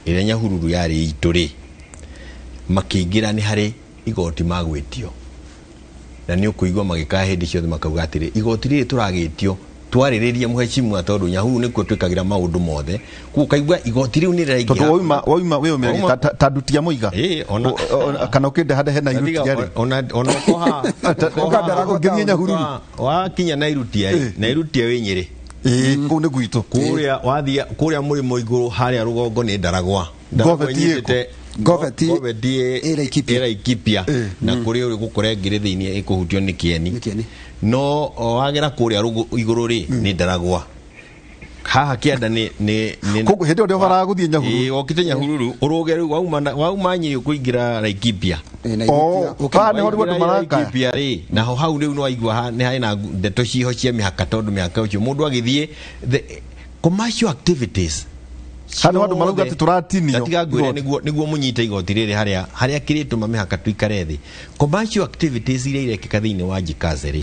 Ĩrĩa Nyahururu yarĩ itũ rĩ, makĩingĩra nĩ harĩ igoti magwĩtio, na nĩ ũkũigua magĩkaya hĩndĩ ciothe makauga atĩrĩ, igoti rĩrĩ tũragĩtio twarĩrĩrie mũhecimua, tondũ Nyahururu nĩkuo twĩkagĩra maũndũ mothe. Koguo ũkaigua igoti rĩu nĩ rĩraingĩha. Tondũ wauma wĩyũmĩrĩrie. Ta ndutia mũiga. Ĩĩ, ona Kana ũkĩndehandehe na irutia rĩ. Ona ũkoha Ũngĩthiĩ Nyahururu. Wakinya na irutia rĩ, na irutia wĩ Nyĩrĩ. Ĩĩ, kũu nĩ gwitũ. Kũrĩa wathiĩ kũrĩa mũrĩmo igũrũ harĩa rũgongo nĩ Ndaragwa. Ndaragwa. Goveti ĩkũ? Goveti Goveti ĩ ĩ Laikipia. Ĩ Laikipia, na kũrĩ ũrĩ gũkora ĩngĩrĩ thĩinĩ ĩkũhutio nĩ kĩeni. Nĩ kĩeni. No o wagera kũrĩa igũrũ rĩ, nĩ Ndaragwa. Haha kĩanda nĩ Koguo hĩndĩ ĩyo ndĩhoraga gũthiĩ Nyahururu. Ĩĩ, okĩte Nyahururu ũrũge rĩu wauma Nyĩrĩ ũkũingĩra Laikipia. Ĩ, na Oh, irutia, ũkĩ- haha nĩho rĩu andũ Waingĩra marakaya. Laikipia rĩ, naho hau rĩu nĩwaigua nĩ harĩ na ndeto ciho cia mĩhaka, tondũ mĩhaka ũcio mũndũ agĩthiĩ the commercial activities. Haha nĩho andũ marauga atĩ tũratinio Tatiga ngwĩre igoti. Nĩguo mũnyite igoti rĩrĩ harĩa kĩrĩtũma mĩhaka tũikare thĩ. Commercial activities iria irekĩka thĩinĩ wa Njikaze rĩ,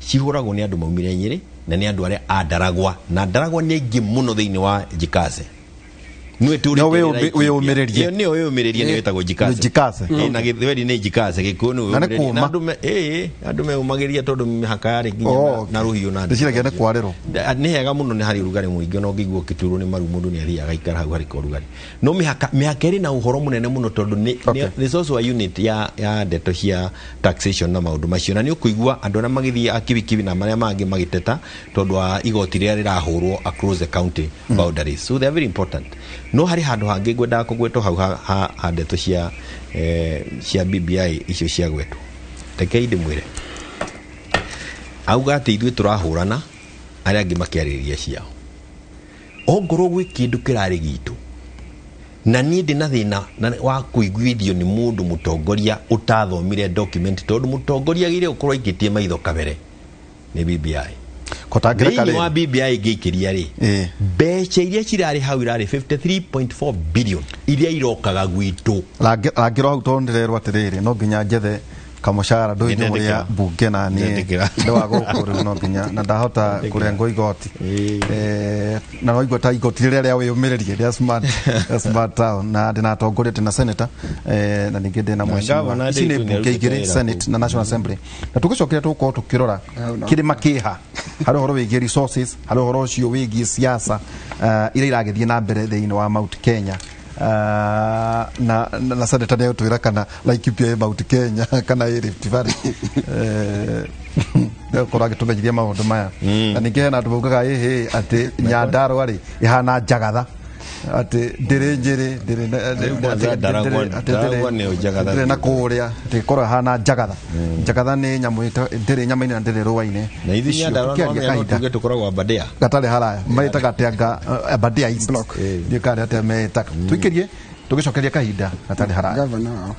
cihũragwo nĩ andũ maumire Nyĩrĩ na nĩ andũ arĩa a Ndaragwa, na Ndaragwa nĩ aingĩ mũno thĩinĩ wa Njikaze. Nĩwe tũrĩte Nĩo Laikipia. wĩyũmĩrĩrie. Ĩyo nĩyo wĩyũmĩrĩrie, nĩyo ĩtagwo Njikaze. Njikaze. Ĩĩ, na Gĩthweri nĩ Njikaze, Gĩkũyũ nĩ Na nĩ wĩyũmĩrĩrie. kũma. Na andũ andũ meyũmagĩrĩria tondũ mĩhaka yarĩ nginya Oh, okay. na rũhiũ na Ndĩciragia nĩ kwarĩrwo. Nĩ hega mũno, nĩ harĩ ũrugarĩ mũingĩ, ona ũngĩigua ũkĩturwo nĩ maru, mũndũ nĩ athiaga agaikara hau harĩ ka ũrugarĩ. No mĩhaka ĩrĩ na ũhoro mũnene mũno, tondũ nĩ nĩ source wa unit ya ndeto cia taxation na maũndũ macio. Na nĩ ũkũigua andũ arĩa magĩthiĩ a Kibikibi na marĩa mangĩ magĩteta tondũ wa igoti rĩrĩa rĩrahũrwo across the county boundaries, so they are very important. No harĩ handũ hangĩ ngwendaga kũgwetwo hau ha ndeto cia BBI icio cia gwetwo. Rekei ndĩmwĩre, auga atĩ ithuĩ tũrahũrana, arĩa angĩ makĩarĩrĩria ciao. Ongorwo gwĩ kĩndũ kĩrarĩ gitũ, na niĩ ndĩ na thĩna na wa kũiguithio nĩ mũndũ mũtongoria ũtathomire document, tondũ mũtongoria agĩrĩire gũkorwo aikĩtie maitho kabere, nĩ BBI. Kotangĩreka. Thĩinĩ wa Rĩrĩ BBI ĩngĩikĩria rĩ, mbeca iria cirarĩ hau irarĩ 53.4 billion iria irokaga gwitũ. Rangĩrwo hau, tondũ ndĩrerwo atĩrĩrĩ, no nginya njethe kamũcara ndũi Nĩndetĩkĩra. mũrĩa mbunge na niĩ Nĩndetĩkĩra. ndĩ wa gũkũ rĩu no nginya na ndahota kũrengwo igoti. Na waigua ta igoti rĩrĩa rĩa wĩyũmĩrĩrie rĩa smart town, na ndĩna atongoria, ndĩna senator, na ningĩ ndĩna mheshimiwa. Governor Ici nĩ Ndeitu mbunge nĩarutĩte igĩrĩ, wĩra Senate kũu. na National Assembly, na tũgĩcokera tũgũkorwo tũkĩrora kĩrĩma kĩha harĩ ũhoro wĩgiĩ resources, harĩ ũhoro ũcio wĩgiĩ siasa iria iragĩthiĩ na mbere thĩinĩ wa Mount Kenya. Na senator nĩ egũtwĩra kana Laikipia ĩ Mount Kenya kana ĩ Rift Valley. Nĩgũkorwo agĩtũmenyithia maũndũ maya. Na ningĩ hena andũ maugaga ĩhĩ atĩ Nyandarua rĩ ĩhana njagatha, atĩ ndĩrĩ Njĩrĩ, ndĩrĩ Rĩu kwanza atĩ Ndaragwa nĩyo njagatha. Ndĩrĩ na kũrĩa, atĩ ĩkorwo ĩhana njagatha. Njagatha nĩ nyamũ ndĩrĩ nyama-inĩ na ndĩrĩ rũa-inĩ. Na ithuĩ Icio Nyandarua tũkĩaria no kahinda tuge tũkoragwo Aberdare. Gatarĩ haraya marĩtaga atĩ anga Aberdare East. Ndiũĩ kana atĩa metaga. Tũikĩrie tũgĩcokeria kahinda gatarĩ haraya. Gavana wao.